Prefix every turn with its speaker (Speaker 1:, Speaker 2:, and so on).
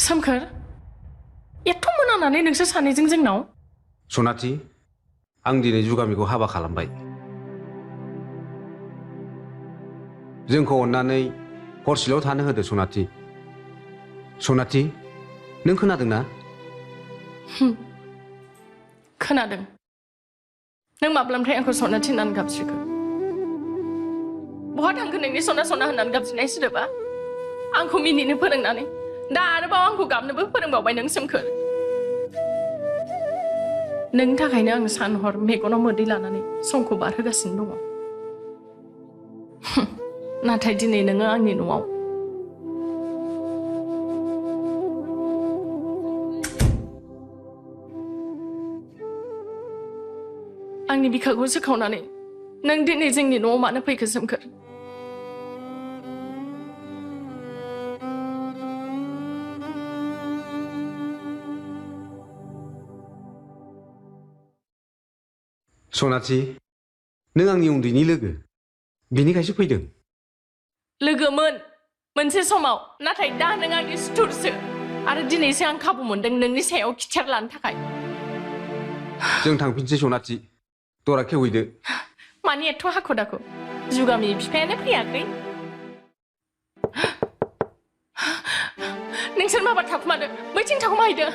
Speaker 1: सोमखोर एथ' मोनानानै नोंसोर सानैजों जोंनाव
Speaker 2: सनाथि आं दिनै जुगामिखौ हाबा खालामबाय जोंखौ अननानै हरसेल' थानो होदो सनाथि सनाथि नों खोनादोंना
Speaker 1: खोनादों नों माब्लानिफ्राय आंखौ सनाथि होननानै गाबज्रिखो बहा थांखो नोंनि सना सना होननानै गाबज्रिनाय सोदोबा आंखौ मिनिनो फोरोंनानै दा आरोबाव आंखौ गाबनोबो फोरोंबावबाय नों सोमखोर नोंनि थाखायनो आं सान हर मेगनाव मोदै लानानै समखौ बारहोगासिनो दङ नाथाय दिनै नोङो आंनि न'आव आंनि बिखाखौ सोखावनानै नों दिनै जोंनि न'आव मानो फैखो सोमखोर
Speaker 2: सनाथि नों आंनि उन्दैनि लोगो बिनिखायसो फैदों
Speaker 1: लोगोमोन मोनसे समाव नाथाय दा नों आंनि सुथुरसो आरो दिनैसो आं खाबु मोनदों नोंनि सायाव खिथेर लानो थाखाय
Speaker 2: जों थांफिनसै सनाथि दरा खेवहैदो
Speaker 1: मानि एथ' हाखु दाखु जुगामि बिफायानो फैयाखै नोंसोर माबा थाखुमादो बैथिं थाखुमाहैदो